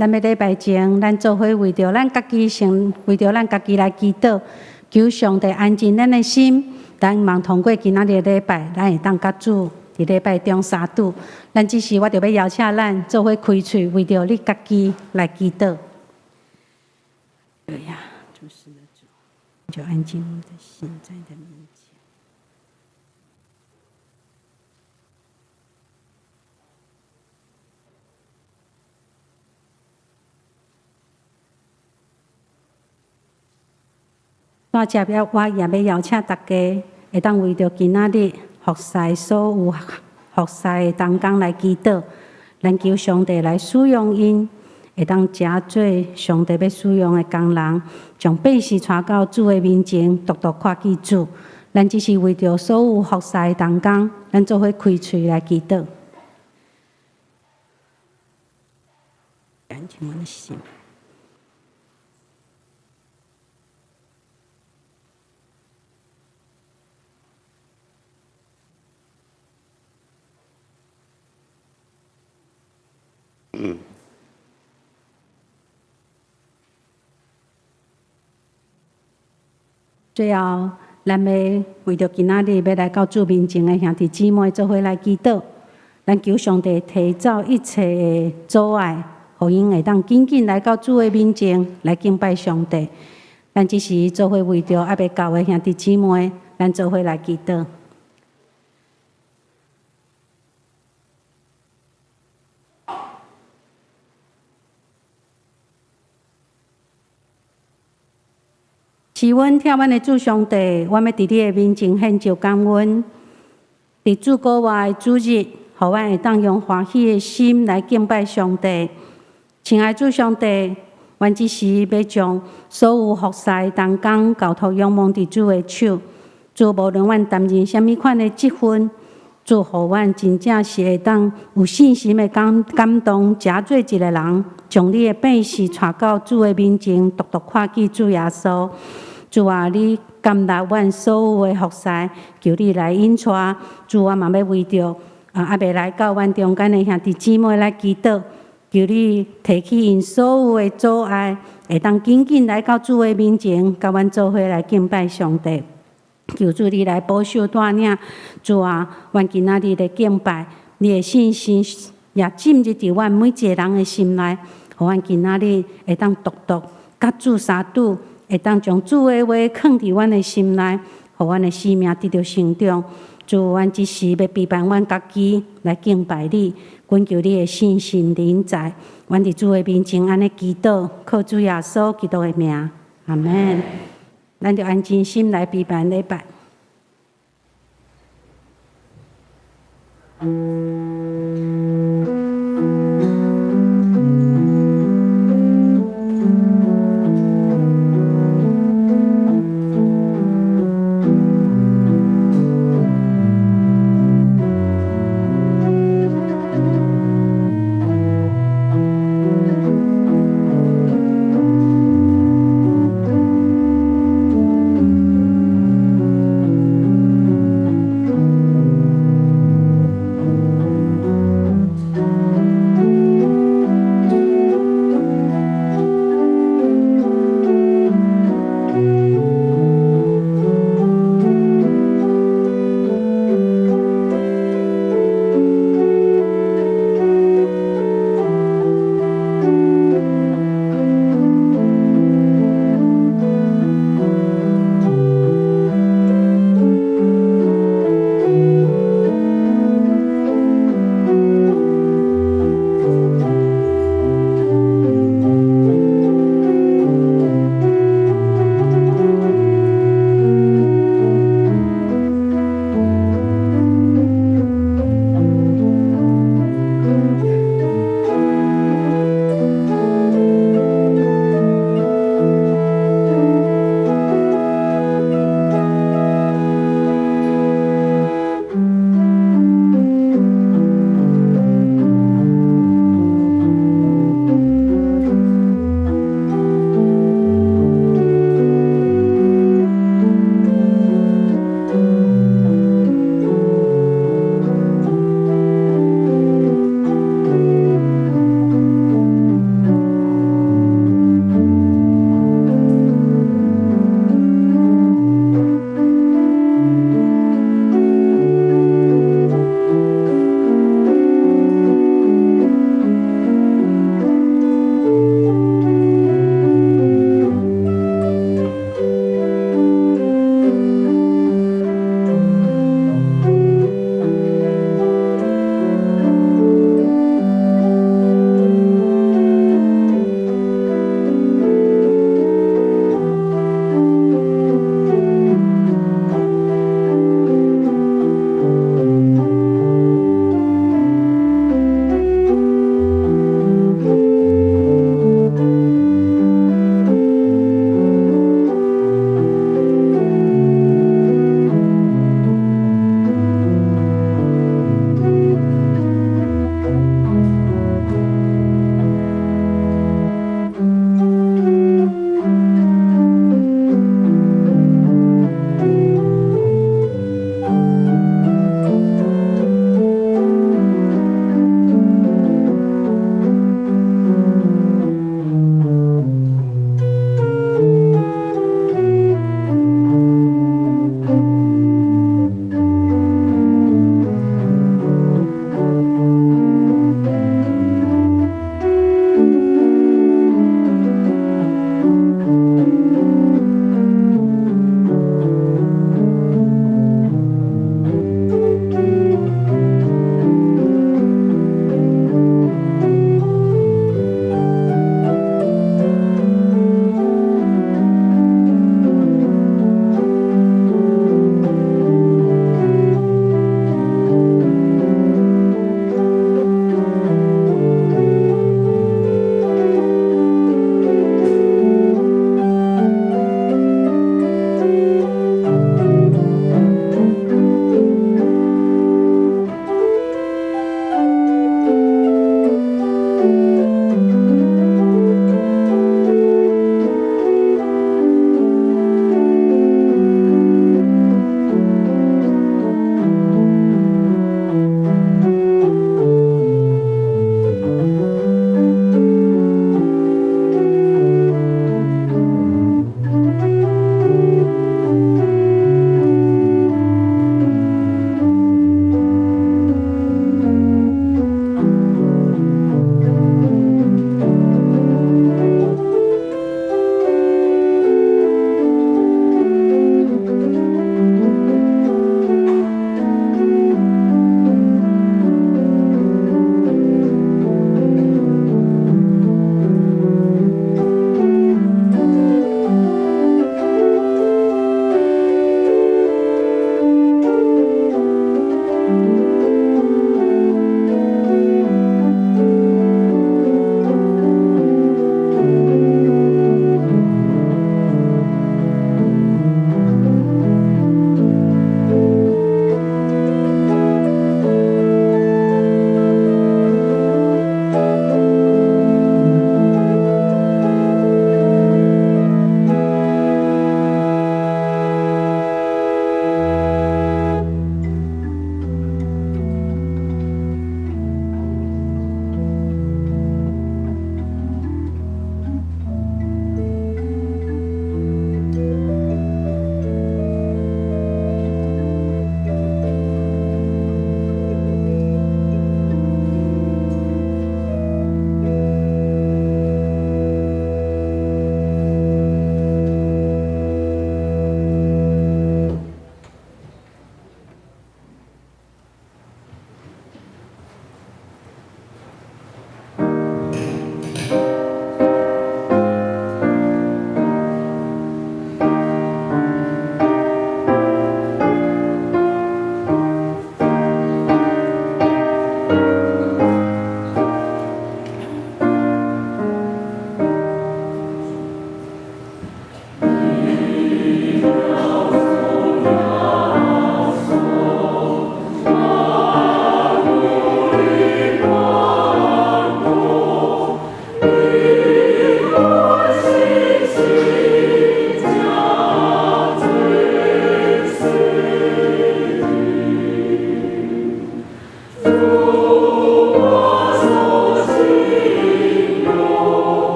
咱欲禮拜前，咱做伙為著咱家己先為著咱家己來祈禱，求上帝安靜咱的心。咱望通過今仔日的禮拜，咱會當佮主佇禮拜中相拄。咱這時我著欲邀請咱做伙開喙，為著你家己來祈禱。對呀，主是的主，就安靜我們的心在你的面前。煞接了，我也欲邀請大家，會當為著今仔日服侍所有服侍的同工來祈禱，咱求上帝來使用𪜶，會當成做上帝欲使用的工人，將百姓帶到主的面前，獨獨看見主。咱這是為著所有服侍的同工，咱做伙開喙來祈禱。安靜阮的心。最後，咱欲為著今仔日欲來到主面前的兄弟姊妹做伙來祈禱，咱求上帝提走一切的阻礙，予𪜶會當緊緊來到主的面前來敬拜上帝。咱這時做伙為著猶未到的兄弟姊妹，咱做伙來祈禱。是阮疼阮的主上帝，阮欲佇你的面前獻上感恩。佇主顧活的主日，予阮會當用歡喜的心來敬拜上帝。親愛主上帝，阮這時欲將所有服侍的同工交託仰望佇主的手。主，無論阮擔任啥物款的職分，主予阮真正是會當有信心的感感動，成做一个人，將你的百姓帶到主的面前，獨獨看見主耶穌。主啊，你建立阮所有的服侍，求你來引帶。主，我嘛欲為著猶未來到阮中間的兄弟姊妹來祈禱，求你提去𪜶所有的阻礙，會當緊緊來到主的面前，佮阮做伙來敬拜上帝。求主你來保守帶領，主啊，阮今仔日的敬拜，你的信心也進入佇阮每一个人的心內，予阮今仔日會當獨獨佮主相拄，會當將主的話囥佇阮的心內，予阮的生命得著成長。主，阮這時欲備辦阮家己來敬拜你，懇求你的聖神臨在，阮佇主的面前按呢祈禱，靠主耶穌基督的名，阿們。咱就安靜心來備辦禮拜。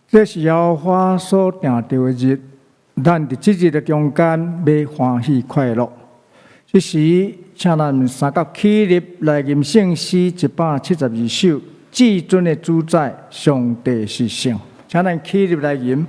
這是耶和華所定著的日，咱佇這日的中間欲歡喜快樂。這時，請咱三敆起立來吟聖詩172首，至尊的主宰，上帝是聖。請咱起立來吟。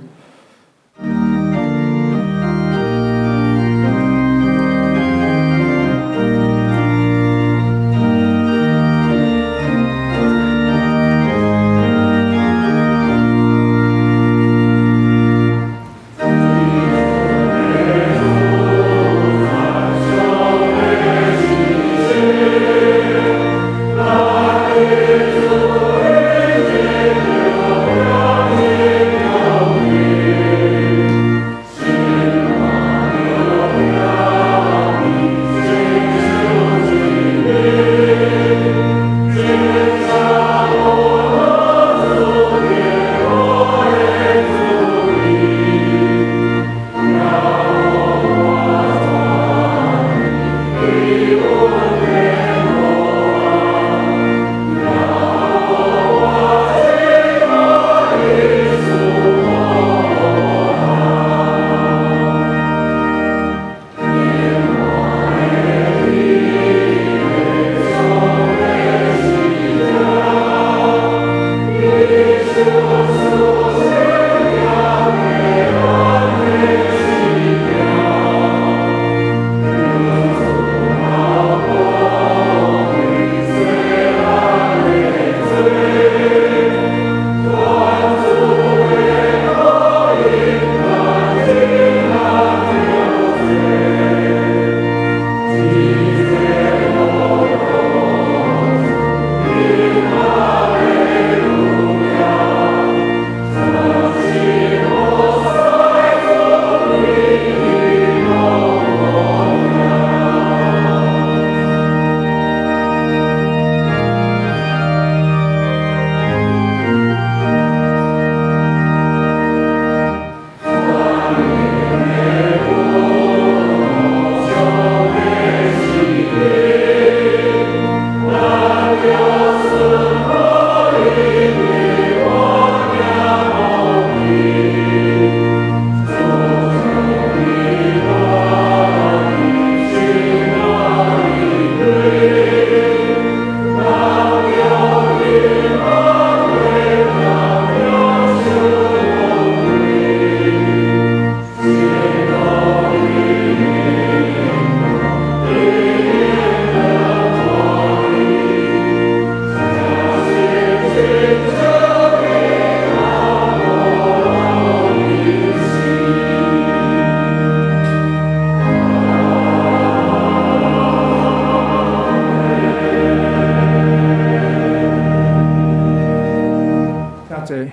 請坐。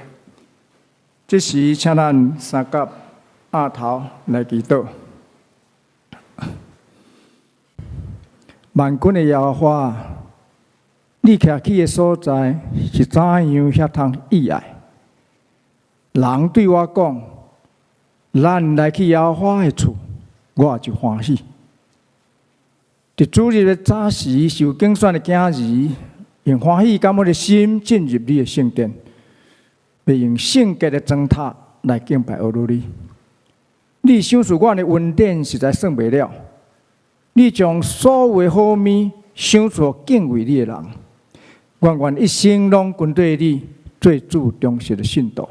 這時，請咱三敆額頭來祈禱。萬軍的耶和華，你徛起的所在是怎樣遐通意愛？人對我講：咱來去耶和華的厝，我就歡喜。佇主日的早時，受揀選的囝兒，用歡喜感恩的心進入你的聖殿，欲用聖潔的磚塔來敬拜阿魯你。你賞賜阮的恩典實在算袂了，你將所有的好物賞賜敬畏你的人。願阮一生攏跟綴你，做主忠實的信徒。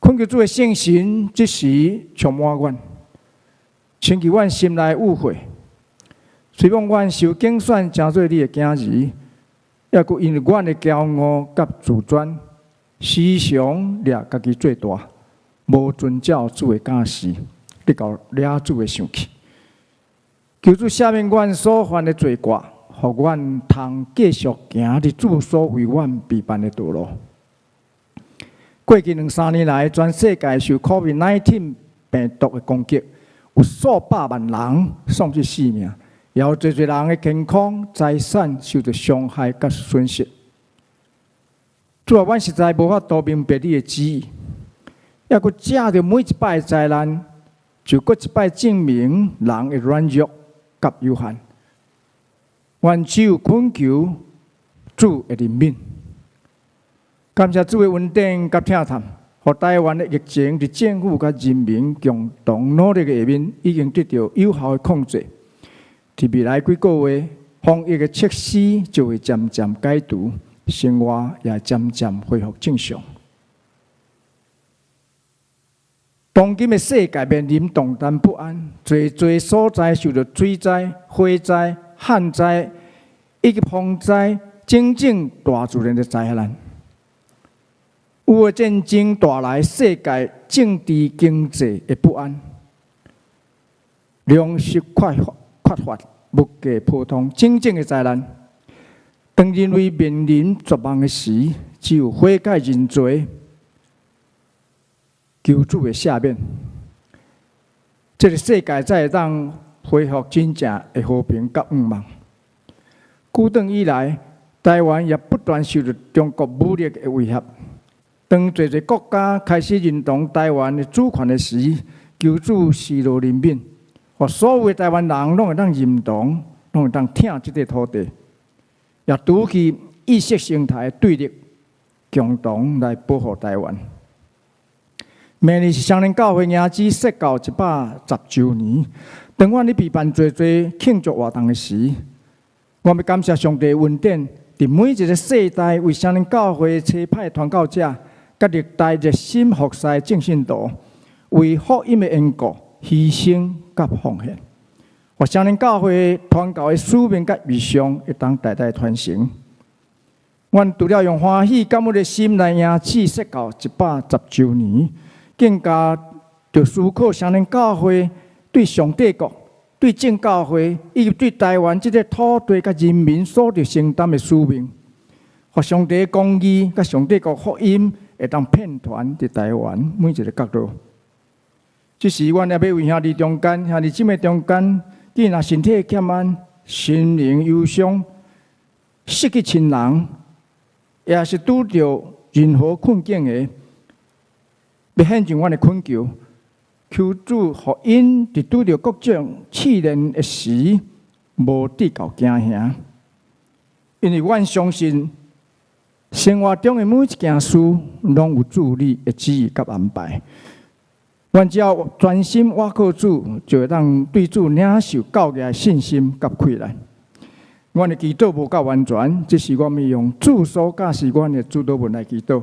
懇求主的聖神這時充滿阮，清去阮心內污穢，雖罔阮受揀選成做你的囝兒，猶閣因為阮的驕傲佮自尊，時常掠家己做大，無遵照主的教示，直到惹主的生氣。求主赦免阮所犯的罪過，予阮通繼續行佇主所為阮備辦的道路。過去兩三年來，全世界受 COVID-19 病毒的攻擊，有數百萬人喪失性命，也有濟濟人的健康、財產受著傷害佮損失。主啊，阮實在無法度明白你的旨意，猶閣藉著每一擺的災難，就閣一擺證明人的軟弱佮有限。阮只有懇求主的憐憫。感謝主的恩典佮疼痛，予台灣的疫情佇政府佮人民共同努力的下面，已經得著有效的控制。佇未來幾個月，防疫的措施就會漸漸解除，生活也漸漸恢復正常。當今的世界面臨動盪不安，濟濟所在受著水災、火災、旱災以及風災，種種大自然的災難。烏俄戰爭帶來世界政治經濟的不安，糧食缺乏，物價波動，種種的災難。當人類面臨絕望的時，只有悔改認罪，求主的赦免，這个世界才會當恢復真正的和平佮向望。久長以來，台灣也不斷受著中國武力的威脅。當濟濟國家開始認同台灣的主權的時，求主施予憐憫，予所有的台灣人攏會當認同，攏會當疼這塊土地，也除去意識形態的對立，共同來保護台灣。明年是雙連教會營子設教110週年，當阮咧備辦濟濟慶祝活動的時，我欲感謝上帝恩典，佇每一个世代為雙連教會差派傳教者，佮歷代熱心服侍的眾信徒，為福音的緣故犧牲佮奉獻，予雙連教會傳教的使命佮異象會當代代傳承。阮除了用歡喜感恩的心來迎接設教110週年，更加著思考雙連教會對上帝國、對正教會以及對台灣這个土地佮人民所著承擔的使命，予上帝公義佮上帝國福音會當遍傳佇台灣每一个角落。這時，阮也欲為兄弟中間、兄弟姊妹中間，見若身體欠安、心靈憂傷、失去親人，抑是拄著任何困境的，欲獻上阮的懇求，求主予𪜶佇拄著各種試煉的時，無致到驚嚇。因為阮相信，生活中的每一件事，攏有主你的旨意佮安排。阮只要專心倚靠主，就會當對主領受教義的信心佮氣力。阮的祈禱無夠完全，這時阮欲用主所教示阮的主禱文來祈禱。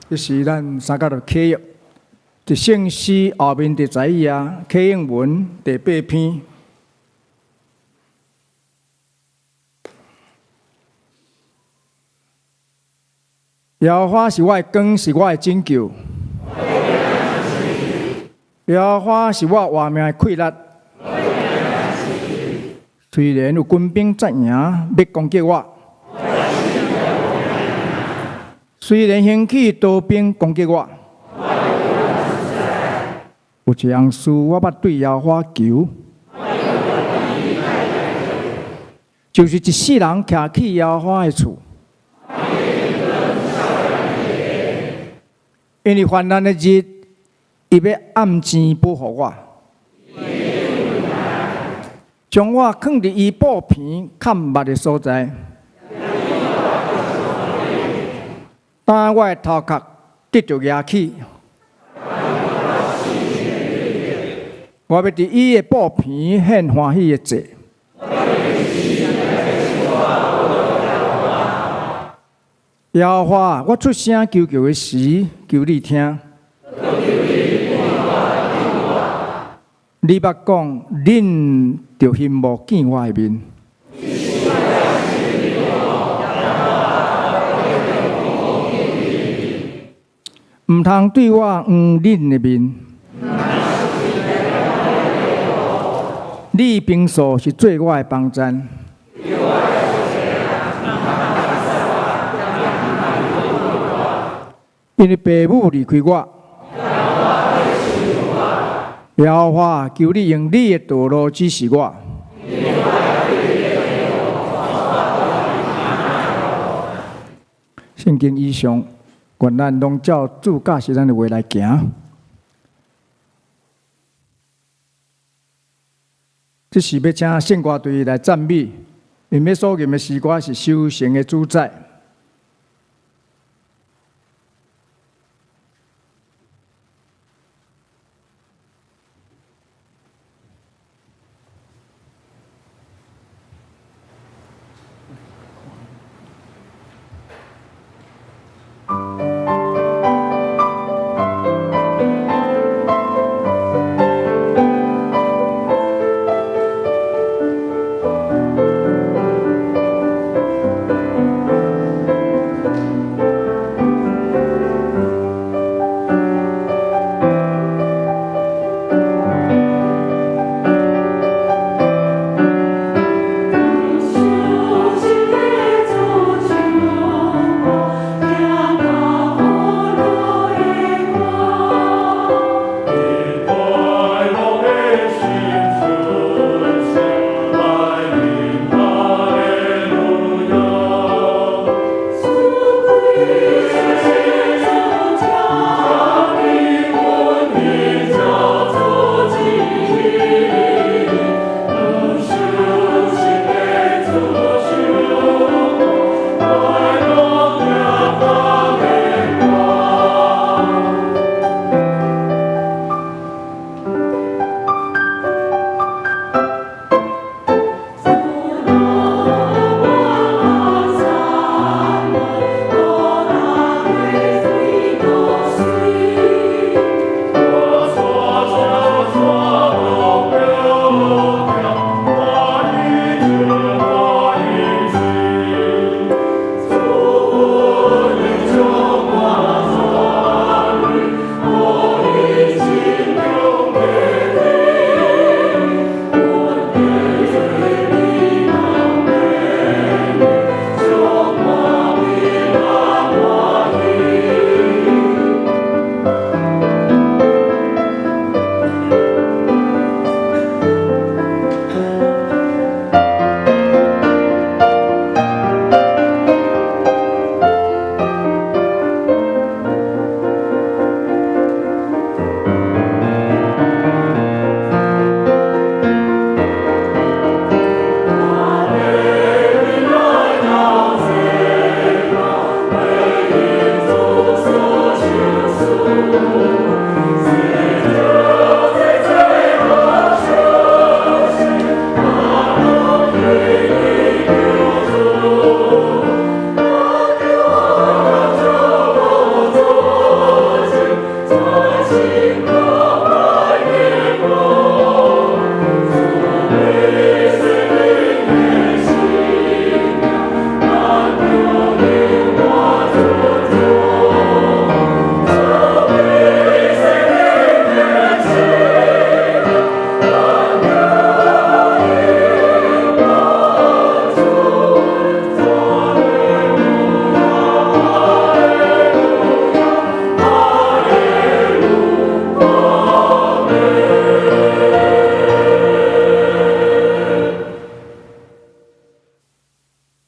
這是咱三角的契約，佇聖詩後面第十一頁契約文第八篇。耶和華是我的光，是我的拯救。耶和華是我活命的氣力。雖然有軍兵紮營欲攻擊我，雖然興起刀兵攻擊我，有一樣事我捌對耶和華求，就是一世人徛去耶和華的厝，因為患難的日，伊欲按錢保護我，將我囥佇伊布棚較密的所在。當我的頭殼得著夯起，我欲佇伊的布棚獻歡喜的祭。耶和華，我出聲求救的時，求你聽。你捌講，恁著欣慕見我的面。毋通對我黃恁的面。你平素是做我的幫贊。因為父母離開我，耶和華，求你用你的道路指示我。聖經以上，願咱攏照主教示咱的話來行。這是欲請聖歌隊來讚美，𪜶欲所吟的詩歌是修成的主宰。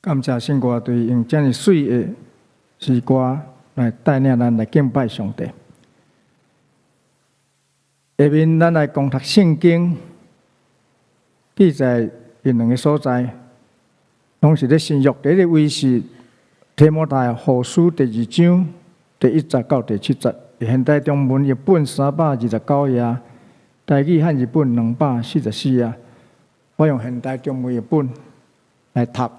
感謝聖歌隊用遮爾媠的詩歌來帶領咱來敬拜上帝。下面咱來共讀聖經，記載佇兩个所在，攏是咧新約。第一个位是提摩太後書第二章第一節到第七節，現代中文譯本329頁，台語漢字本244頁。我用現代中文譯本來讀。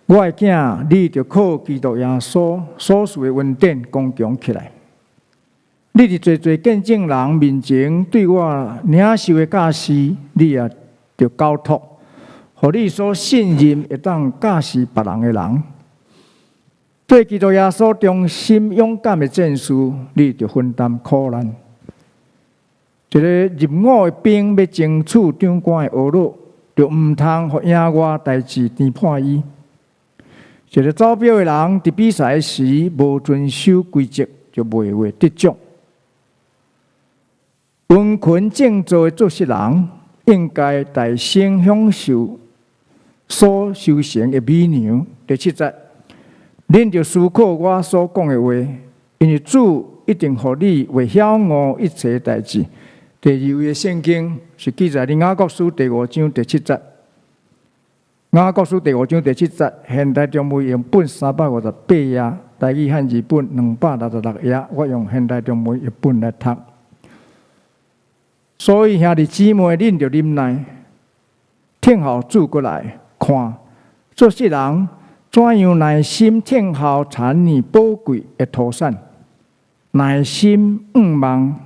我的囝，你著靠基督耶穌所賜的恩典剛強起來。你佇濟濟見證人面前對我領受的教示，你也著交託，予你所信任會當教示別人的人。對基督耶穌忠心勇敢的戰士，你著分擔苦難。一個入伍的兵欲爭取長官的呵咾，就毋通予野外代誌纏絆伊。一個走錶的人，佇比賽時無遵守規則，就袂會得獎。殷勤種作的做穡人，應該大先享受所收成的美糧。第七節，恁著思考我所講的話，因為主一定予你會曉悟一切代誌。第二位的聖經是記載佇雅各書第五章第七節。雅各書第五章第七節，現代中文譯本358頁，台語漢字本266頁，我用現代中文譯本來讀。所以兄弟姊妹，恁著忍耐，等候主閣來。看，做穡人怎樣耐心等候產業寶貴的土產，耐心向望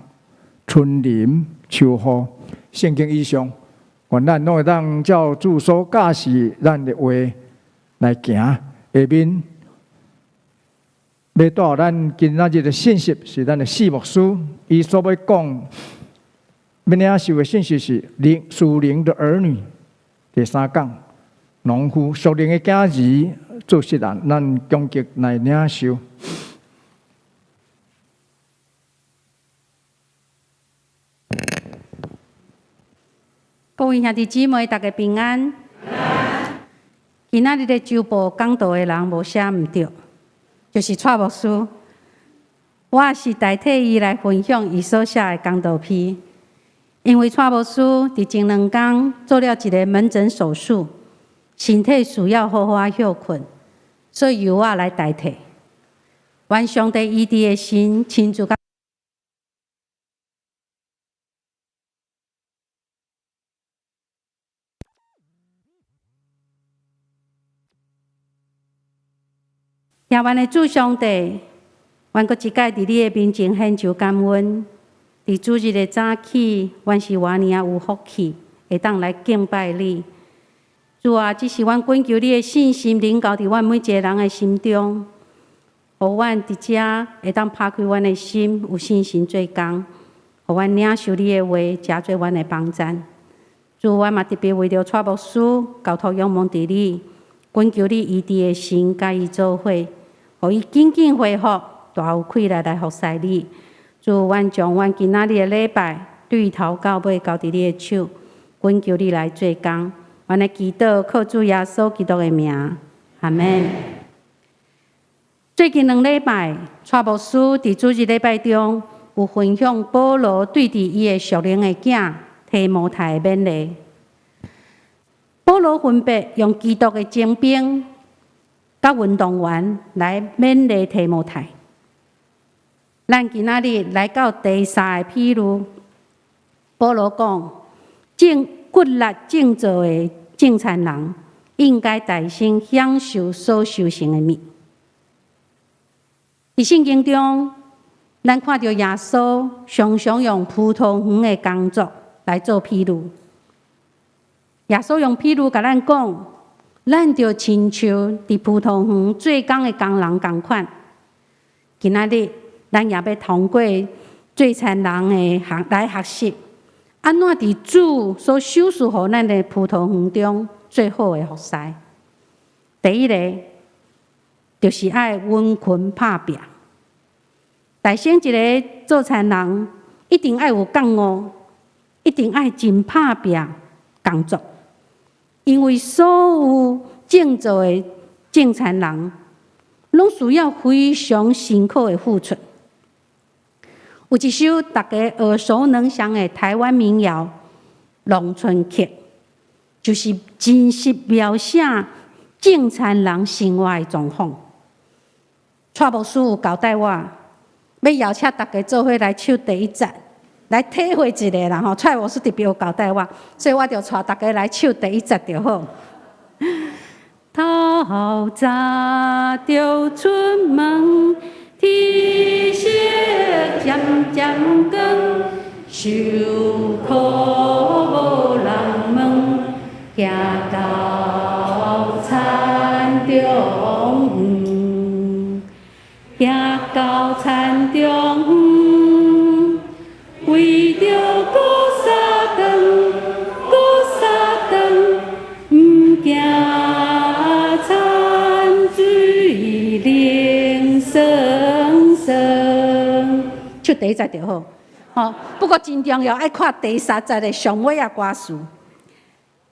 春林秋雨。聖經以上，願咱攏會當照主所教示咱的話來行。下面欲帶咱今仔日的信息是咱的四牧師，伊所欲講欲領受的信息是靈屬靈的兒女。第三講，農夫屬靈的囝兒做穡人，咱恭敬來領受。各位兄弟姊妹，大家平安。今仔日的周報講道的人無寫毋對，就是蔡牧師。我是代替伊來分享伊所寫的講道批。因為蔡牧師佇前兩工做了一個門診手術，身體需要好好仔歇睏，所以由我來代替。願上帝醫治的神親自佮疼阮的主上帝，阮閣一擺佇你的面前獻上感恩。佇主日的早起，阮是偌爾仔有福氣，會當來敬拜你。主啊，這是阮懇求你的信心，臨到佇阮每一个人的心中，予阮佇遮會當拋開阮的心，有信心做工，予阮領受你的話，成做阮的幫贊。主，阮嘛特別為著蔡牧師交託仰望佇你，懇求你醫治的神佮伊做伙，予伊緊緊恢復，大有氣力來服侍你。主，阮將阮今仔日的禮拜對頭到尾交佇你的手，懇求你來做工。阮的祈禱靠主耶穌基督的名，阿們。最近兩禮拜，蔡牧師佇主日禮拜中有分享保羅對佇伊的屬靈的囝提摩太的勉勵。保羅分別用基督的精兵佮運動員來勉勵提摩太。咱今仔日來到第三个譬喻，保羅講：種骨力種作的種田人，應該大先享受所收成的物。佇聖經中，咱看著耶穌常常用葡萄園的工作來做譬喻。耶穌用譬喻共咱講，咱就親像佇葡萄園做工的工人仝款。今仔日，咱也欲通過做田人的學來學習，按怎佇主所賞賜予咱的葡萄園中最好的服侍。第一個就是愛殷勤拍拚。大先一个做田人，一定愛有覺悟，一定愛真拍拚工作，因為所有種作的種田人，攏需要非常辛苦的付出。有一首大家耳熟能詳的台灣民謠《農村曲》，就是真實描寫種田人生活的狀況。蔡牧師有交代我，欲邀請大家做伙來唱第一節，來體會一下啦吼。蔡牧師特別有交代我，所以我就帶大家來唱第一節就好。頭早就出門，天色漸漸光，受苦無人問，行到田中央，行到田中央，為著顧三頓，顧三頓，毋驚田水冷霜霜。唱第一節就好，吼。不過真重要，愛看第三節的上尾仔歌詞。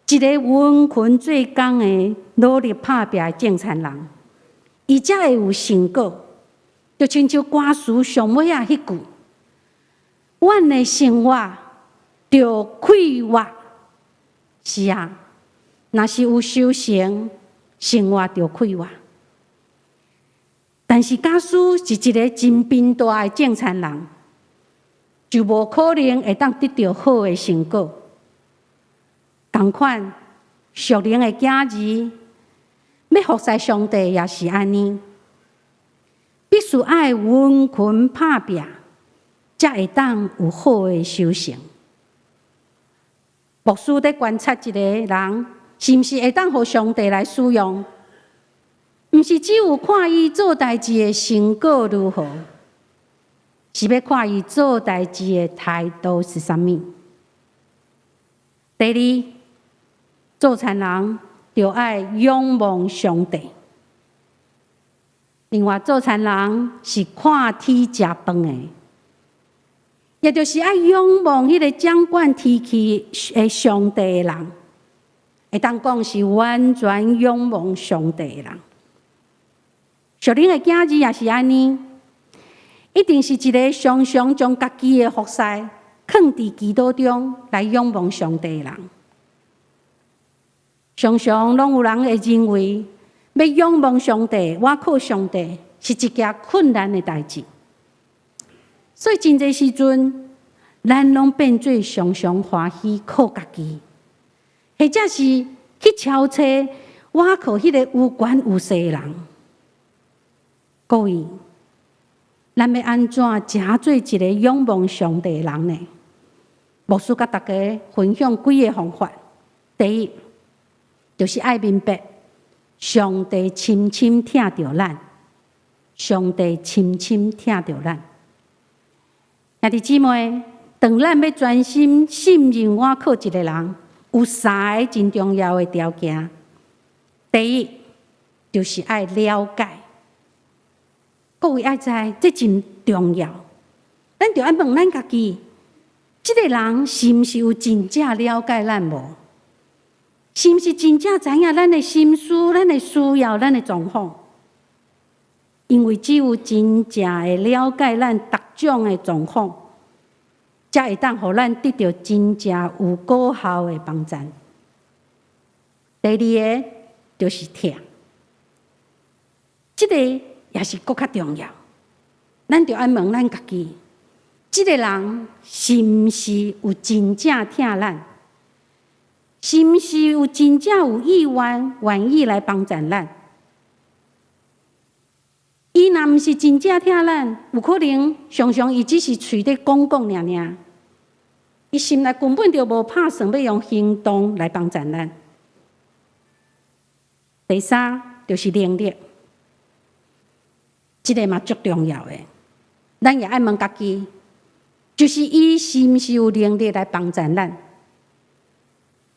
一個殷勤做工的努力拍拚的種田人，伊才會有成果。就親像歌詞上尾仔彼句：阮的生活著快活。是啊，若是有修成，生活著快活。但是假使是一个真貧惰的種田人，就無可能會當得著好的成果。仝款，屬靈的囝兒欲服侍上帝也是按呢，必須愛殷勤拍拚，才會當有好的收成。牧師佇觀察一個人，是毋是會當予上帝來使用？毋是只有看伊做代誌的成果如何，是欲看伊做代誌的態度是啥物。第二，做田人著愛仰望上帝。另外，做田人是看天食飯的，也就是愛仰望彼個掌管天氣的上帝的人，會當講是完全仰望上帝的人。屬靈的囝兒也是按呢，一定是一個常常將家己的服侍囥佇祈禱中來仰望上帝的人。常常攏有人會認為，欲仰望上帝、倚靠上帝是一件困難的代誌。所以真濟時陣，咱攏變做常常歡喜靠家己，或者是去超揣倚靠彼個有權有勢的人。各位，咱欲按怎成做一個仰望上帝的人呢？牧師佮大家分享幾个方法。第一，就是愛明白上帝深深疼著咱，上帝深深疼著咱。兄弟姊妹，當咱欲專心信任倚靠一个人，有三个真重要的條件。第一，就是愛了解。各位愛知，這真重要。咱著愛問咱家己，這个人是毋是有真正了解咱無？是毋是真正知影咱的心思、咱的需要、咱的狀況？因為只有真正會了解咱逐種的狀況，才會當予咱得著真正有果效的幫贊。第二个就是疼，這個也是閣較重要。咱著愛問咱家己，這个人是毋是有真正疼咱？是毋是有真正有意願願意來幫贊咱？伊若毋是真正疼咱，有可能常常伊只是喙咧講講爾爾，伊心內根本就無拍算欲用行動來幫贊咱。第三就是能力，這个嘛足重要的，咱也愛問家己，就是伊是毋是有能力來幫贊咱？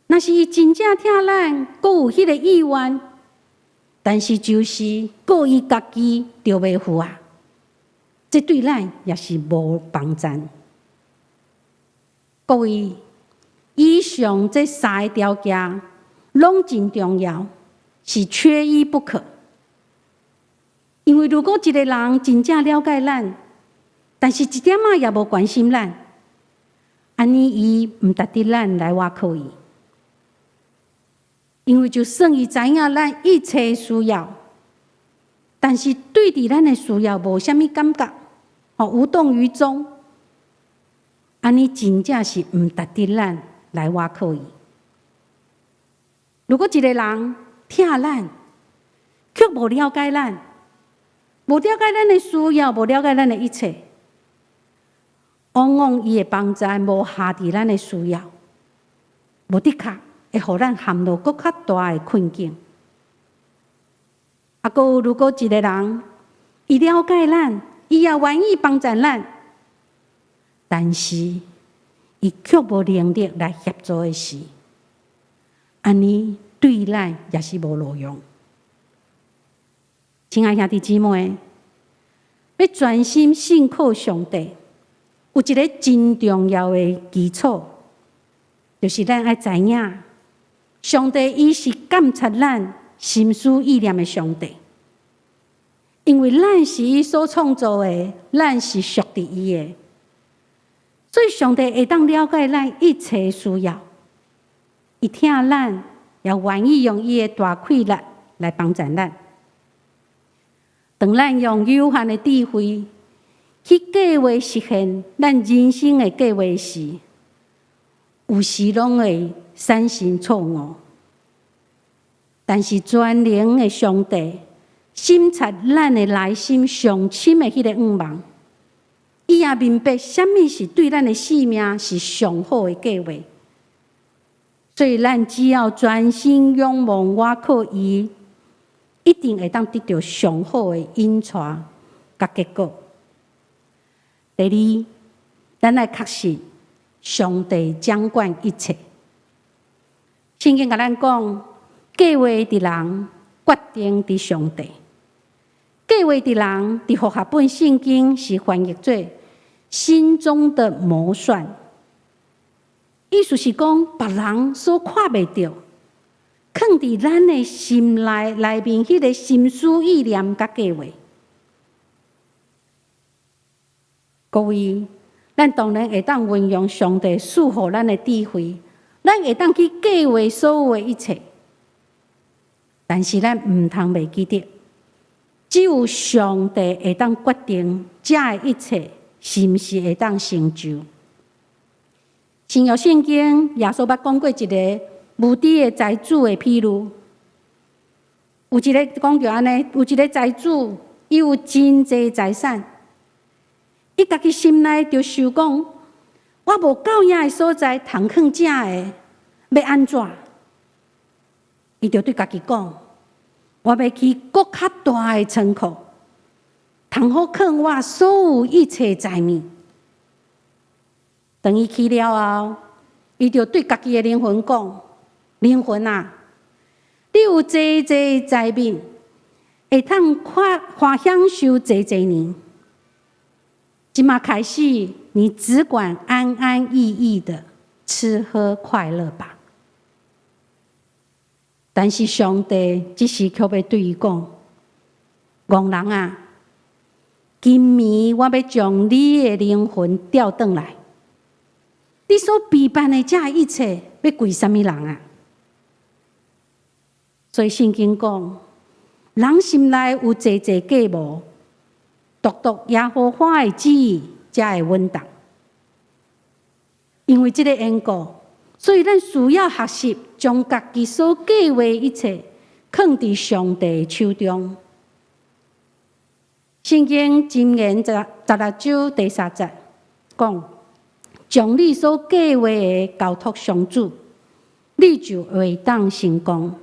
若是伊真正疼咱，閣有彼个意願，但是就是顧伊家己就袂赴啊，這對咱也是無幫贊。各位，以上這三个條件攏真重要，是缺一不可。因為如果一个人真正了解咱，但是一點仔也無關心咱，按呢伊毋值得咱來倚靠伊。因為就算伊知影咱一切需要，但是對佇咱的需要無啥物感覺，吼，無動於衷，按呢真正是毋值得咱來倚靠伊。如果一个人疼咱，卻無了解咱，無了解咱的需要，無了解咱的一切。往往伊的幫助無下佇咱的需要，無的確會予咱陷入閣較大的困境。啊，閣有如果一个人，伊了解咱，伊也願意幫助咱，但是伊卻無能力來協助的時，按呢對咱也是無路用。親愛兄弟姊妹，欲專心信靠上帝，有一个真重要的基礎，就是咱愛知影，上帝伊是監察咱心思意念的上帝，因為咱是伊所創造的，咱是屬佇伊的，所以上帝會當了解咱一切需要，伊疼咱，也願意用伊的大氣力來幫助咱。當咱用有限的智慧去計劃實現咱人生的計劃時，有時攏會產生錯誤。但是全能的上帝審察咱的內心上深的彼个願望，伊也明白啥物是對咱的性命是上好的計劃。所以，咱只要專心仰望倚靠伊，一定會當得著上好的引帶佮結果。第二，咱愛確信上帝掌管一切。聖經共咱講，計劃佇人，決定佇上帝。計劃佇人，佇和合本聖經是翻譯做心中的謀算，意思是講別人所看袂著，囥佇咱的心內內面彼个心思意念佮計劃。各位，咱當然會當運用上帝賜予咱的智慧，咱會當去計劃所有的一切。但是咱毋通袂記得，只有上帝會當決定這的一切是毋是會當成就。新約聖經耶穌捌講過一个無知的財主的譬喻，有一个講著按呢，有一个財主，伊有真濟財產，伊家己心內就想講：我無夠影的所在通囥這个，欲按怎？伊就對家己講：我欲起閣較大的倉庫，通好囥我所有一切財物。當伊起了後，伊就對家己的靈魂講：靈魂啊，你有濟濟財物，會通歡歡享受濟濟年。這馬開始，你只管安安逸逸的吃喝快樂吧。但是上帝這時卻欲對伊講：戇人啊，今暝我欲將你的靈魂調轉來，你所備辦的這一切，欲歸啥物人啊？所以聖經講，人心內有濟濟計謀，獨獨耶和華的旨意才會穩當。因為這个緣故，所以咱需要學習將家己所計劃一切，囥佇上帝手中。聖經箴言十六章第三節講：將你所計劃的交託上主，你就會當成功。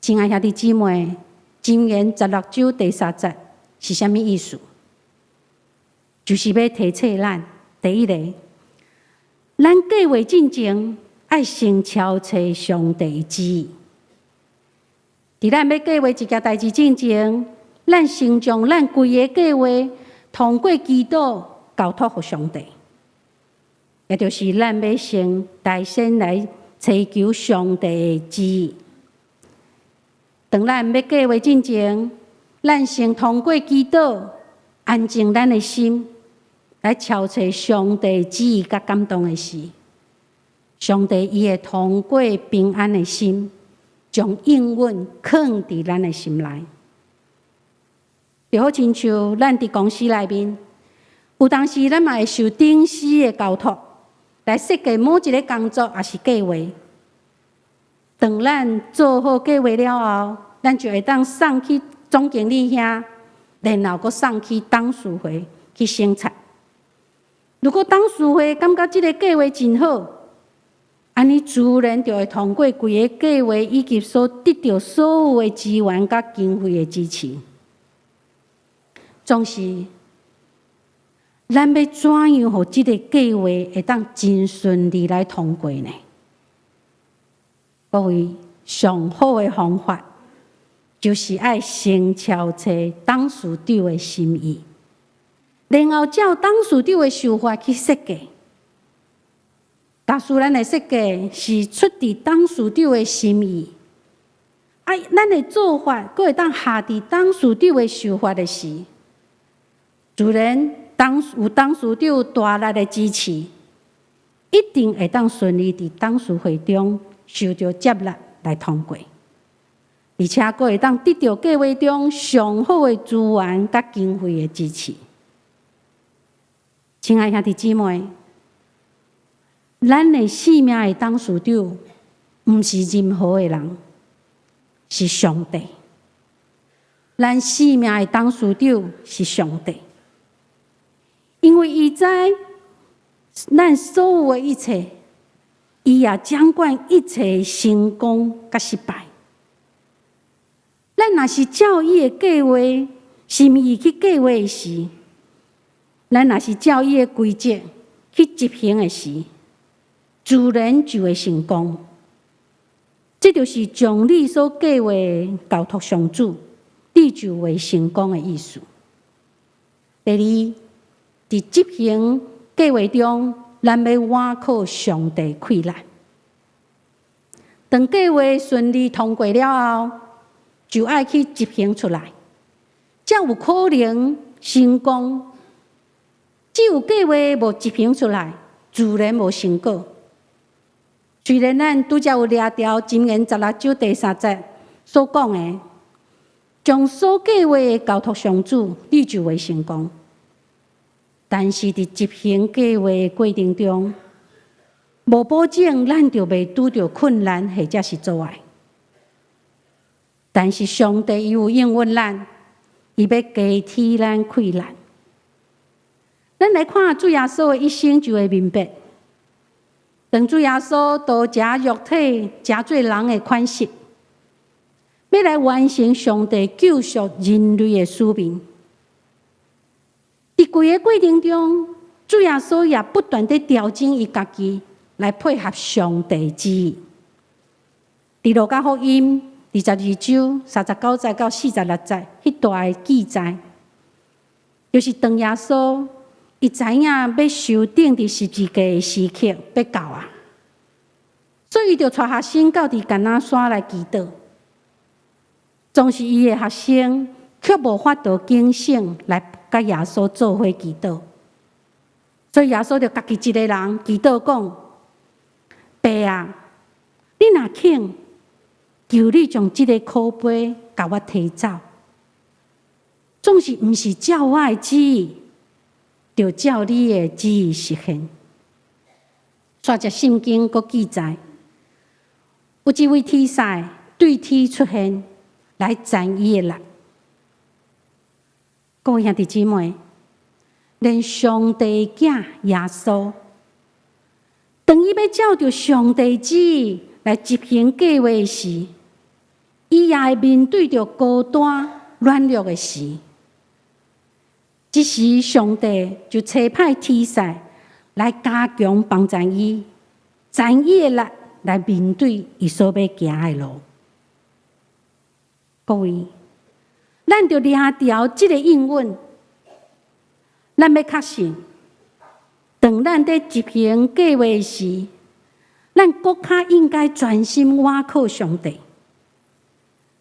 親愛兄弟姊妹，箴言十六章第三節是啥物意思？就是欲提醒咱，第一个，咱計劃進前愛先敲揣上帝旨意。佇咱欲計劃一件代誌進前，咱先將咱規个計劃通過祈禱交託予上帝，也就是咱欲先代先來尋求上帝的旨意。當咱欲計劃進前，咱先通過祈禱安靜咱的心，來敲揣上帝旨意佮感動的時，上帝伊會通過平安的心，將應允囥佇咱的心內。就好親像咱佇公司內面，有當時咱嘛會受頂司的交託，來設計某一个工作抑是計劃。當咱做好計劃了後，咱就會當送去總經理遐，然後閣送去董事會去審查。如果董事會感覺這个計劃真好，按呢自然就會通過規个計劃以及所得著所有的資源佮經費的支持。總是，咱欲怎樣予這个計劃會當真順利來通過呢？各位，上好的方法就是愛先敲揣董事長的心意，然後照董事長的想法去設計。假使咱的設計是出佇董事長的心意，啊，咱的做法閣會當合佇董事長的想法的時，自然有董事長大力的支持，一定會當順利佇董事會中受著接納來通過，而且閣會當得著計劃中上好的資源佮經費的支持。親愛兄弟姊妹，咱的性命的董事長毋是任何的人，是上帝。咱性命的董事長是上帝，因為伊知咱所有的一切，伊也掌管一切成功佮失敗。咱若是照伊的計劃、心意去計劃的時，咱若是照伊的規則去執行的時，自然就會成功。這就是將你所計劃交託上主，你就會成功的意思。第二，佇執行計劃中，咱欲倚靠上帝氣力。當計劃順利通過了後，就愛去執行出來，才有可能成功。只有計劃無執行出來，自然無成果。雖然咱拄才有掠著箴言16章第三節所講的，將所計劃交託上主，你就會成功。但是佇執行計劃的過程中，無保證咱就袂拄著困難或者是阻礙。但是上帝伊有應允咱，伊欲加添咱氣力。咱來看主耶穌的一生，就會明白。當主耶穌道成肉體，成做人的款式，欲來完成上帝救贖人類的使命。佇規个過程中，主耶穌也不斷佇調整伊家己，來配合上帝旨意。佇路加福音22章39節到46節，彼段的記載，就是當耶穌伊知影欲受釘佇十字架的時刻欲到啊，所以伊就帶學生到佇橄欖山來祈禱。總是伊的學生卻無法度警醒來佮耶穌做伙祈禱，所以耶穌就家己一个人祈禱講：爸啊，你若肯，求你將這个苦杯共我提走。總是毋是照我的旨意，就照你的旨意實現。煞節聖經閣記載，有一位天使對天出現，來增伊的力。各位兄弟姊妹，連上帝囝耶穌，當伊欲照著上帝旨意來執行計劃時，伊也會面對著孤單軟弱的時。這時，上帝就差派天使來加強幫助伊，增伊的力來面對伊所欲行的路。各位，咱著掠著這个應允，咱欲確信，當咱佇執行計劃時，咱閣較應該專心倚靠上帝。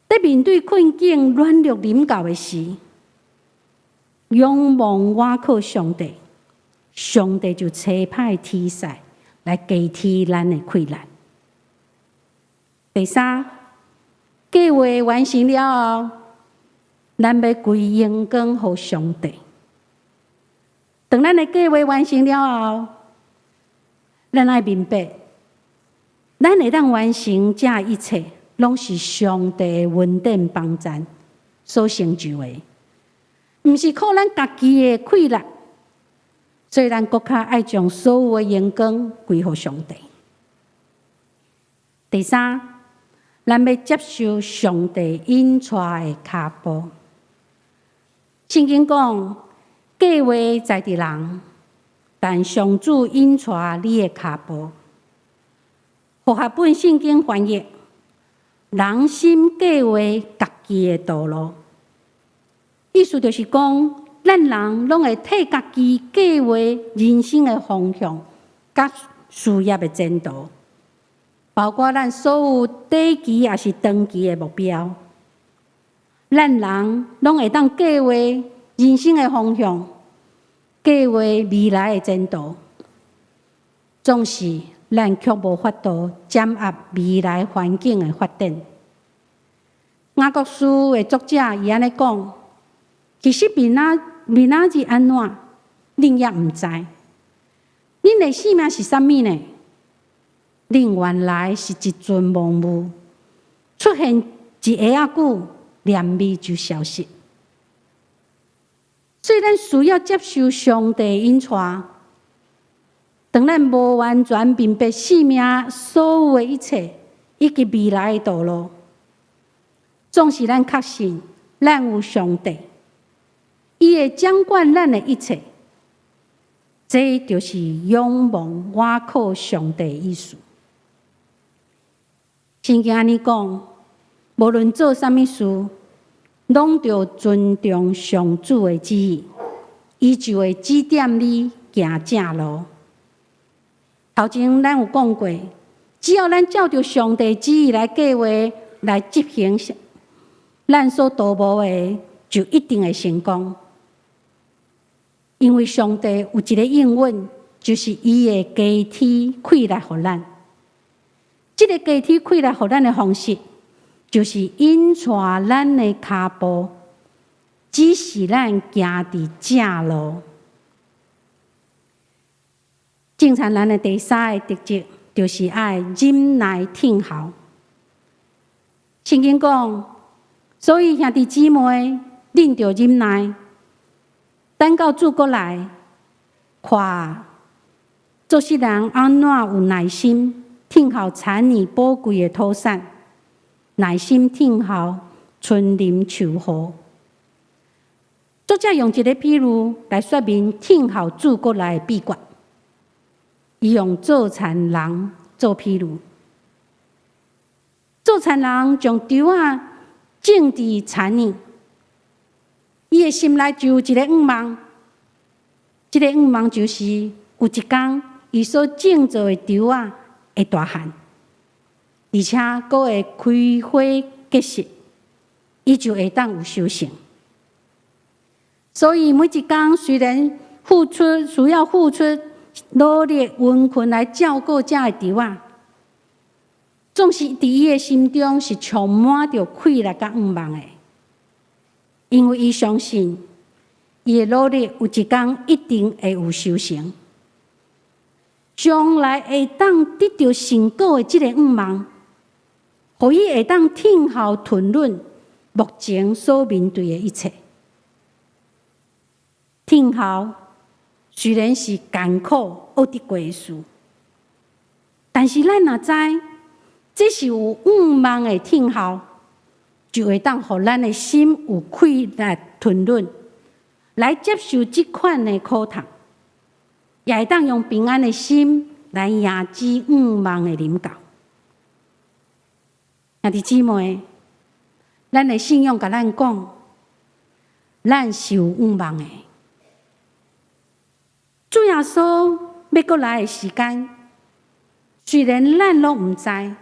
佇面對困境軟弱臨到的時，仰望倚靠上帝，上帝就差派天使來加添咱的氣力。第三，計劃完成了後，咱欲歸榮光予上帝。當咱的計劃完成了後，咱愛明白，咱會當完成這一切，攏是上帝恩典幫贊所成就的，毋是靠咱家己的氣力。所以咱閣較愛將所有的榮光歸予上帝。第三，咱欲接受上帝引帶的跤步。聖經講，計劃在佇人，但上主引帶你的跤步。和合本聖經翻譯：人心計劃家己的道路，意思就是講，咱人攏會替家己計劃人生的方向，佮事業的前途，包括咱所有短期抑是長期的目標。咱人攏會當計劃人生的方向，計劃未來的前途，總是咱卻無法度掌握未來環境的發展。雅各書的作者伊按呢講，其實明仔日按怎，恁也毋知。恁的性命是啥物呢？恁原來是一陣濃霧，出現一下仔久，連微就消失。所以咱需要接受上帝引帶。當咱無完全明白生命所有的一切，以及未來的道路，總是咱確信咱有上帝，伊會掌管咱的一切。這就是仰望倚靠上帝的意思。聖經按呢講，無論做啥物事，攏著尊重上主的旨意，伊就會指點你行正路。頭前咱有講過，只要咱照著上帝旨意來計劃、來執行，咱所圖謀的就一定會成功。因為上帝有一個應允，就是伊會加添氣力予咱。這個加添氣力予咱的方式，就是引帶咱的跤步，指示咱行佇正路。正殘人的第三个特質，就是愛忍耐聽候。聖經講，所以兄弟姊妹，恁著忍耐，等到主閣來，看做穡人按怎有耐心，聽候產業寶貴的土產，耐心聽候春霖秋雨。作者用一个比喻來說明聽候主閣來的秘訣。伊用做田人做比喻，做田人將稻仔種佇田裡，伊的心內就有一个願望，這个願望就是有一工，伊所種做的稻仔會大漢，而且閣會開花結實，伊就會當有收成。所以每一工雖然付出需要付出努力、勤奮來照顧這个稻仔，總是佇伊的心中是充滿著氣力佮願望的，因為伊相信伊的努力有一工一定會有收成，將來會當得著成果的這个願望，予伊會當聽候吞忍目前所面對的一切。聽候雖然是艱苦學得過的事，但是咱若知這是有願望的聽候，就會當予咱的心有氣力吞忍，來接受這款的苦痛，也會當用平安的心來迎接願望的臨到。兄弟姊妹，咱的信仰共咱講，咱是有願望的。主耶穌欲閣來的時間，雖然咱攏毋知，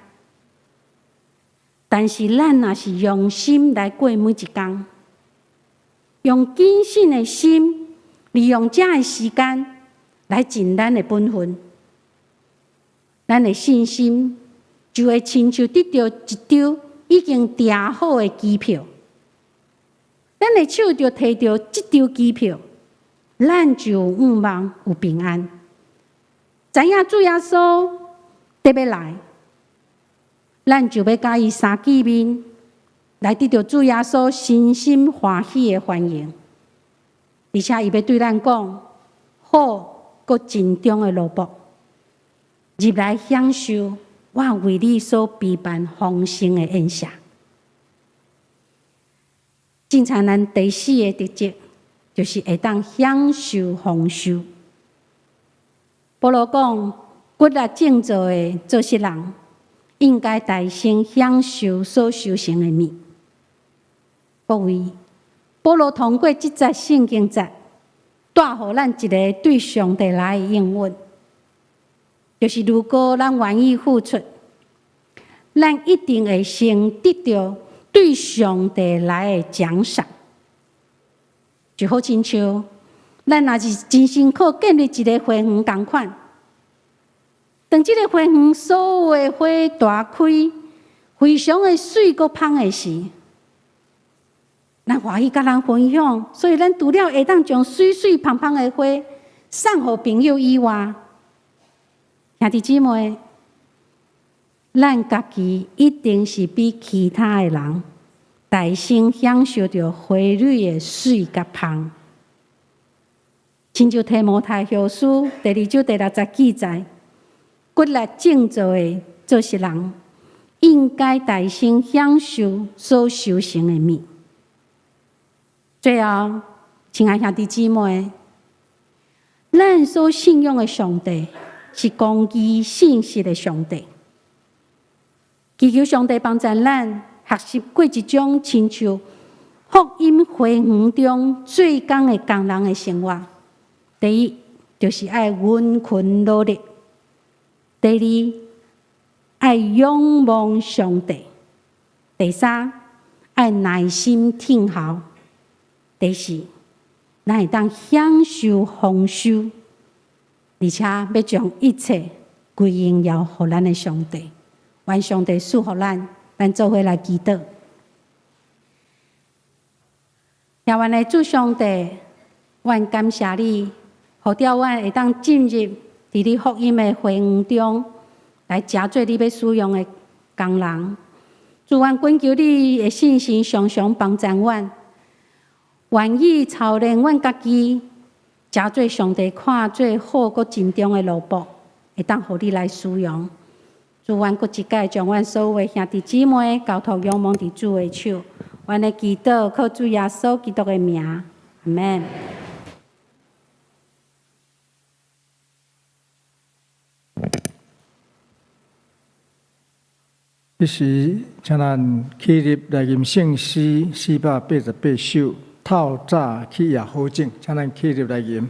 但是咱若是用心來過每一工，用謹慎的心，利用這个時間來盡咱的本分，咱的信心就會親像得著一張已經訂好的機票，咱的手就提著這張機票，咱就有願望，有平安。知影主耶穌欲來，咱就欲佮伊相見面，來得著主耶穌真心歡喜的歡迎。而且伊欲對咱講：好，閣盡忠的奴僕，入來享受我為你所備辦豐盛的宴席。進餐咱第四个特質，就是會當享受豐收。保羅講，骨力種做的做穡人，應該大先享受所收成的物。各位，保羅通過這節聖經節，帶予咱一个對上帝來的應允，就是如果咱願意付出，咱一定會先得著對上帝來的獎賞。就好親像咱若是真辛苦建立一个花園仝款，當這个花園所有的花大開，非常的媠閣芳的時，咱歡喜佮人分享，所以咱除了會當將媠媠芳芳的花送予朋友以外，兄弟姊妹，咱家己一定是比其他的人大先享受著花蕊的媠佮芳。親像提摩太後書第二章第六節記載，骨力種做的做穡人，應該大先享受所收成的物。最後，親愛兄弟姊妹，咱所信仰的上帝是公義信實的上帝。祈求上帝幫助咱學習過一種親像福音花園中做工的工人的生活。第一，就是愛殷勤努力；第二，愛仰望上帝；第三，愛耐心等候；第四，咱會當享受豐收，而且欲將一切歸榮耀予咱的上帝。願上帝賜福咱，咱做伙來祈禱。慈愛的主上帝，阮感謝你，予著阮會當進入佇你福音的花園中，來成做你欲使用的工人。主，阮懇求你的聖神常常幫助阮，願意操練阮家己，成做上帝看做好閣盡忠的奴僕，會當予你來使用。主，阮閣一擺將阮所有的兄弟姊妹交託仰望佇主的手，阮的祈禱靠主耶穌基督的名，阿們。這時，請咱起立來吟聖詩488首，透早去掖好種，請咱起立來吟。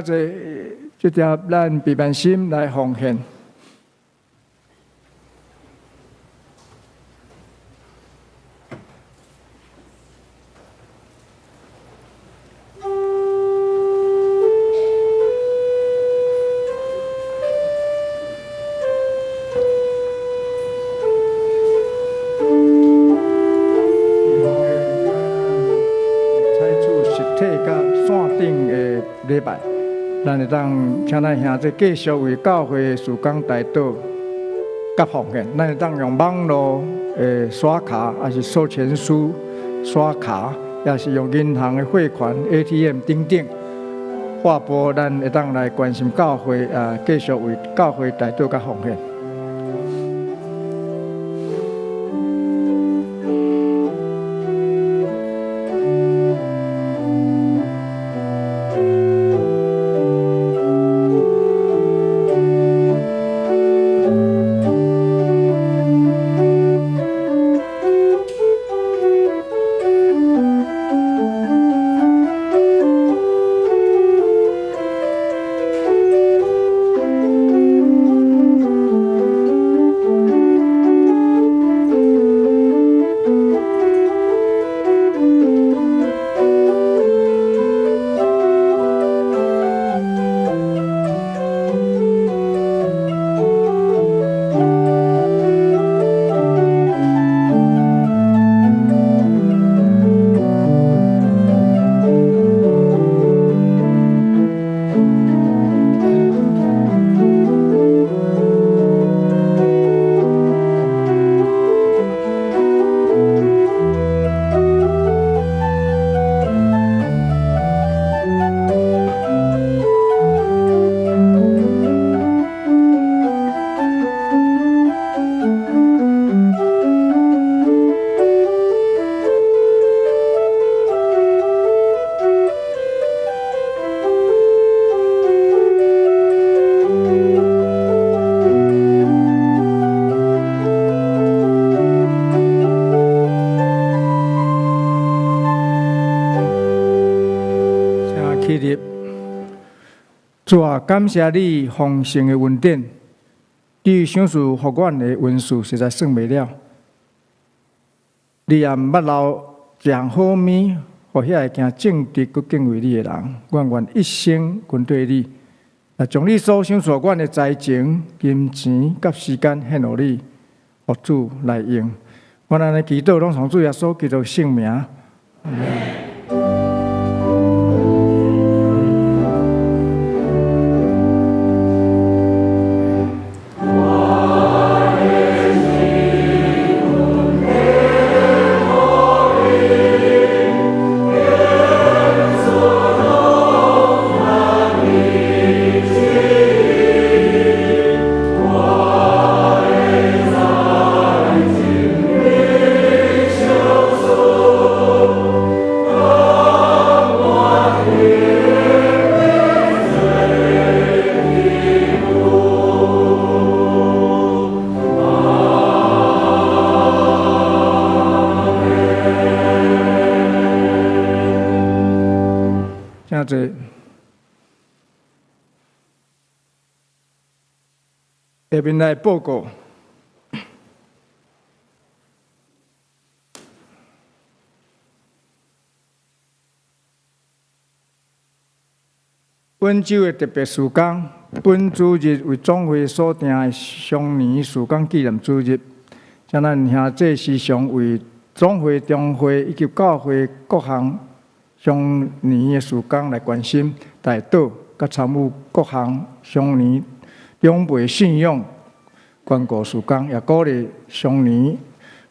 請坐，這條咱備辦心來奉獻。採取實體佮線頂的禮拜，咱會當請咱兄弟繼續為教會的事工代禱佮奉獻。咱會當用網路的刷卡，抑是授權書刷卡，抑是用銀行的匯款、ATM 等等，劃撥咱會當來關心教會啊，繼續為教會代禱佮奉獻。請起立。主啊，感謝你豐盛的恩典，你賞賜予阮的恩賜實在算袂了。你也毋捌留一項好物，予遐會行正直、閣敬畏你的人。阮願一生跟綴你，啊，將你所賞賜阮的才情、金錢佮時間獻予你，予主來用。阮按呢祈禱，攏奉主耶穌基督聖名。請坐。下面來報告。本週的特別事工，本主日為總會所訂的雙年事工紀念主日，請咱兄弟時常為總會、中會以及教會各項雙年的事工來關心、代禱，佮參與各項雙年長輩信仰關顧事工，也鼓勵雙年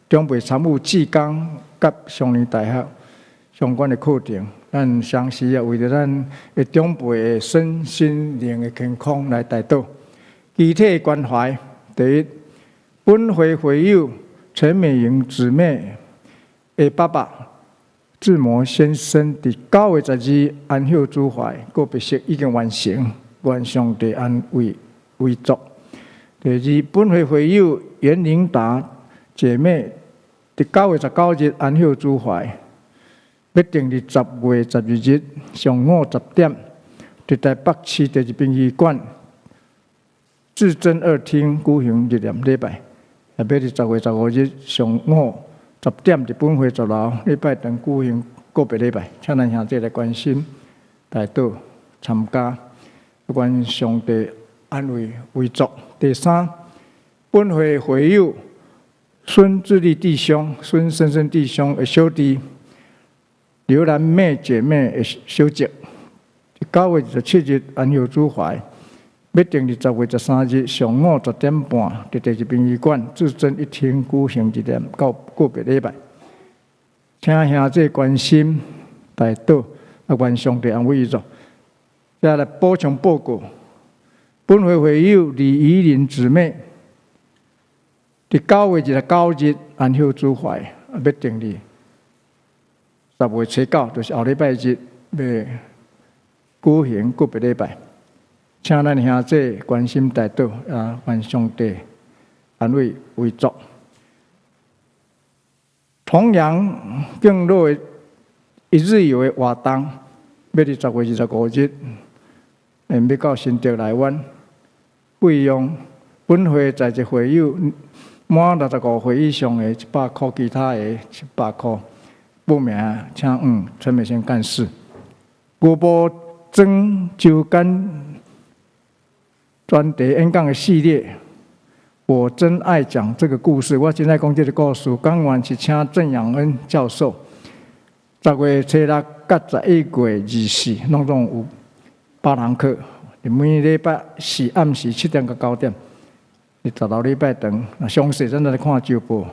長輩參與志工佮雙年大學相關的課程。咱相時也為著咱的長輩的身心靈的健康來代禱。具體關懷，第一，本會會友陳美瑩姊妹的爸爸志摩先生，佇9月12安息主懷，告別式已經完成，願上帝安慰遺囑。第二，本會會友袁玲達姐妹，佇9月19日安息主懷，欲定佇10月12日上午10點，佇台北市第二殯儀館至臻二廳舉行日念禮拜，也欲佇10月15日上午10點佇本會10樓禮拜堂舉行告別禮拜，請咱兄弟來關心、代禱參加，願上帝安慰遺族。第三，本會會友孫志立弟兄、孫生生弟兄的小弟劉蘭妹姐妹的小侄，9月27日安息主懷，欲定佇10月13日上午10點半，佇第二殯儀館至臻一廳舉行一念告告別禮拜，請兄弟關心代禱，啊，願上帝安慰遺族。再來補充報告，本會會友李怡玲姊妹，佇9月29日安息主懷，啊，欲定佇10月初9，就是後禮拜日，欲舉行告別禮拜，請咱兄弟關心代禱，啊，願上帝安慰遺族。重陽敬老的一日遊的活動，欲佇10月25日，欲到新竹內灣，費用本會在職會友滿65歲以上的100箍，其他的700箍。報名請問陳美仙幹事。牛埔莊周間專題演講的系列，我真愛講這個故事。我真愛講這個故事。講員是請鄭養恩教授。10月初6佮11月24，攏總有八堂課。每禮拜四暗時7點到9點，佇10樓禮拜堂。若詳細咱來看週報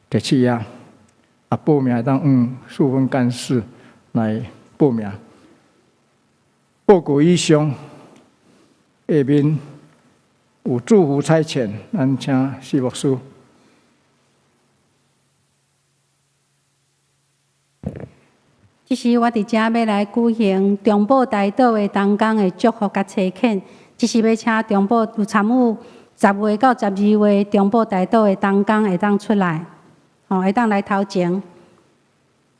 第七頁。啊，報名會當向樹芬幹事來報名。報告以上，下面有祝福差遣，咱請謝牧師。這時我佇遮欲來舉行中保代禱的同工的祝福佮差遣。這時欲請中保有參與10月到12月中保代禱的同工會當出來。吼，會當來頭前，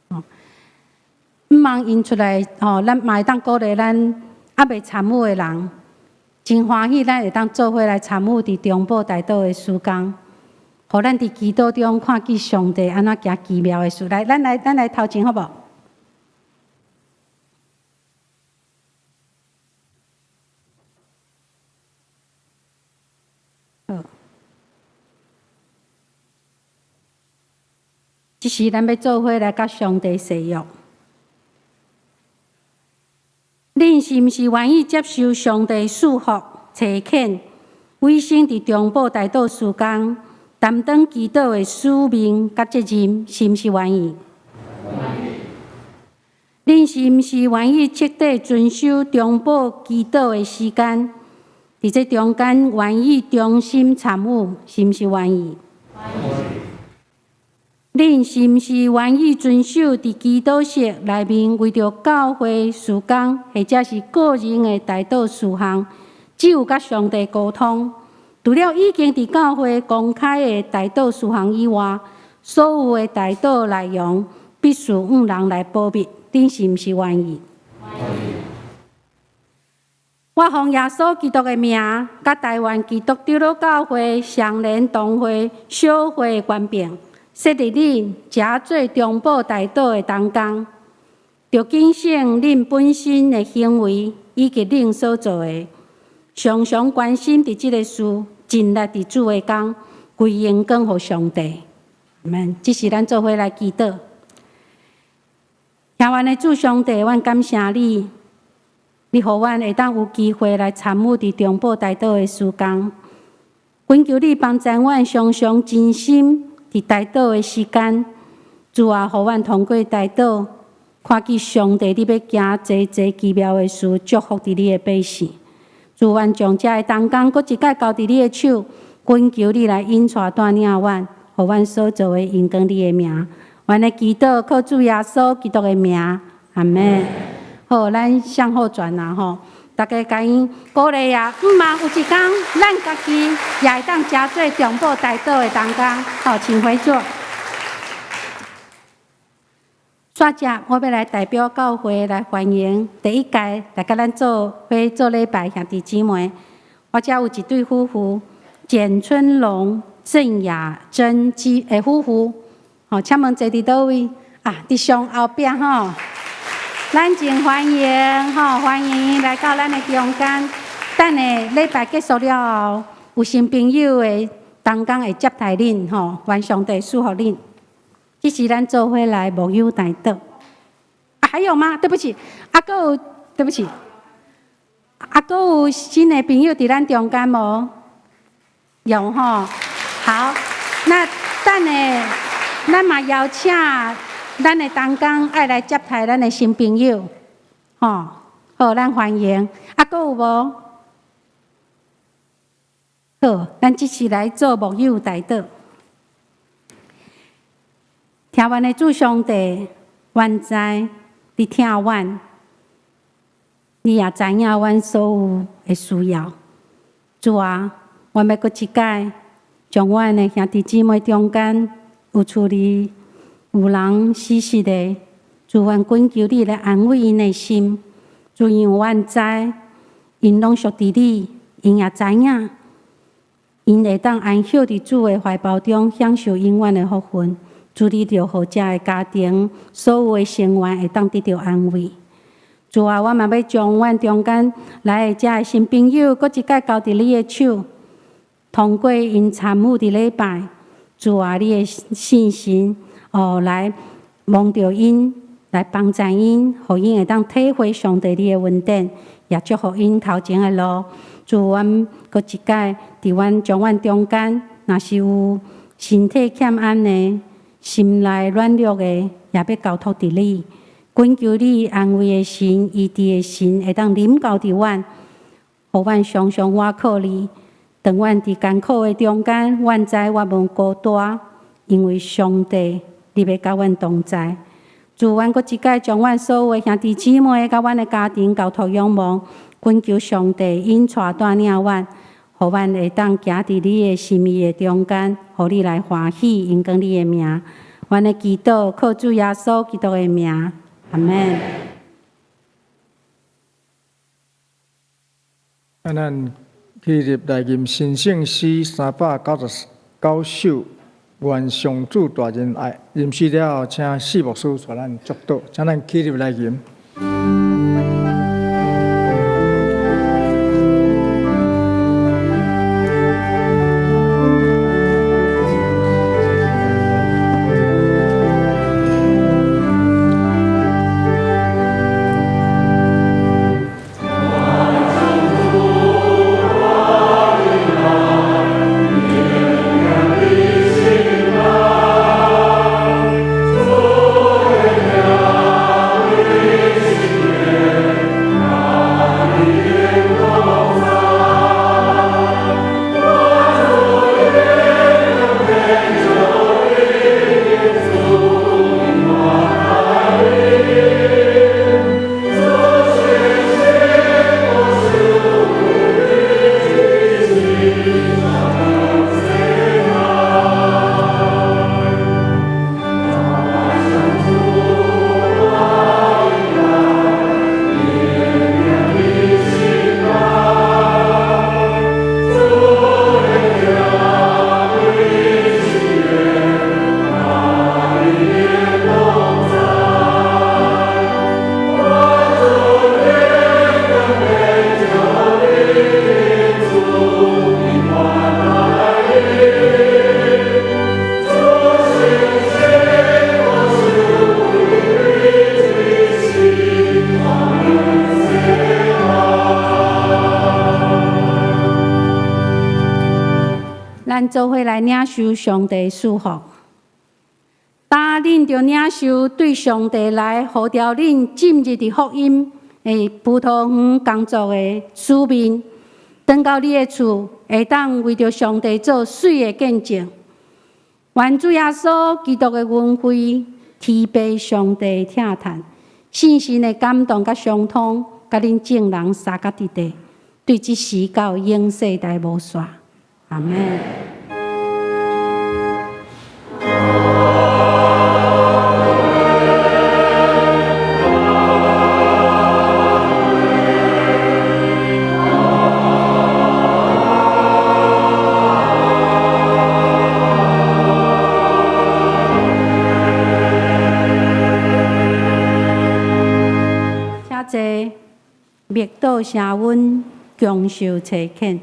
吼，毋茫𪜶出來，吼，咱嘛會當鼓勵咱猶未參與的人，真歡喜咱會當做伙來參與佇中保代禱的事工，予咱佇祈禱中看見上帝按怎行奇妙的事。來，咱來，咱來頭前好無？好。這時，咱欲做伙來佮上帝誓約。恁是毋是願意接受上帝賜福、差遣、委身佇中保代禱事工，擔當祈禱的使命佮責任？是毋是願意？恁是毋是願意徹底遵守中保祈禱的時間？佇這中間願意忠心參與？是毋是願意？恁是毋是願意遵守佇祈禱室內面為著教會事工或者是個人的代禱事項，只有佮上帝溝通？除了已經佇教會公開的代禱事項以外，所有的代禱內容必須向人來保密。恁是毋是願意？我奉耶穌基督的名，佮台灣基督長老教會雙連同會小會權柄，設立恁成做中保代禱的同工，著謹慎恁本身的行為以及恁所做的，常常關心佇這个事，盡力佇主的工，歸榮光予上帝。阿們，這是咱做伙來祈禱。天阮的主上帝，阮感謝你，你予阮會當有機會來參與佇中保代禱的事工。懇求你幫助阮常常真心佇代禱的時間，主啊，予阮通過代禱，看見上帝你欲行濟濟奇妙的事，祝福佇你的百姓。主，阮將遮的同工閣一擺交佇你的手，懇求你來引帶帶領阮，予阮所做的榮光你的名。阮的祈禱靠主耶穌基督的名，阿們。好，咱向後轉啊吼，大家共𪜶鼓勵啊，毋茫有一工，咱家己也會當成做中保代禱的同工。好，請回座。煞接我欲來代表教會來歡迎第一屆來佮咱做伙做禮拜兄弟姊妹。我遮有一對夫婦，簡春龍、鄭雅珍姊的夫婦，吼，請問坐佇佗位？啊，佇上後壁吼。咱真歡迎吼，歡迎來到咱的中間。等下禮拜結束了後，有新朋友的同工會接待恁吼，願上帝賜福恁。這是咱做伙來牧養代禱。啊，還有嗎？對不起，啊，閣有，對不起，啊，閣有新的朋友佇咱中間無？有吼。好，那等下咱嘛邀請咱的同工愛來接待咱的新朋友，吼，好，咱歡迎。啊，閣有無？好，咱這次來做牧養代禱。疼阮的主上帝，阮知你疼阮，你也知影阮所有的需要。主啊，阮欲閣一擺，將阮的兄弟姊妹中間有厝裡有人死失的，主，阮懇求你來安慰𪜶的心。主，因為阮知，𪜶攏屬佇你，𪜶也知影，𪜶會當安歇佇主的懷抱中，享受永遠的福分。主，你著予這个家庭所有的成員會當得著安慰。主啊，我嘛欲將阮中間來的這个新朋友，閣一擺交佇你的手，通過𪜶參與佇禮拜，主啊，你的聖神哦來摸著𪜶，來幫助𪜶，予𪜶會當體會上帝你的恩典，也祝福𪜶頭前的路。主，阮閣一擺佇阮將阮中間，若是有身體欠安的，心內軟弱的，也欲交託佇你，懇求你安慰的神、醫治的神，會當臨到佇阮，予阮常常倚靠你。當阮佇艱苦的中間，阮知阮無孤單，因為上帝你欲佮阮同在。主，阮閣一擺將阮所有的兄弟姊妹佮阮的家庭交託仰望，懇求上帝引帶帶領阮，予阮會當行佇你的心意的中間，予你來歡喜，榮光你的名。阮的祈禱靠主耶穌基督的名，阿們。啊，咱起立來吟神聖詩399首，願上主大仁愛。吟詩了後，請四牧師帶咱祝禱，請咱起立來吟。咱做伙來領受上帝賜福。當恁著領受對上帝來呼召恁進入佇福音的葡萄園工作的使命，轉到你的厝，會當為著上帝做媠的見證。願主耶穌基督的恩惠、天父上帝疼疼、聖神的感動佮相通，佮恁眾人相佮佇地，對這時到永世代無煞。阿們。默禱聲阮，強受差遣。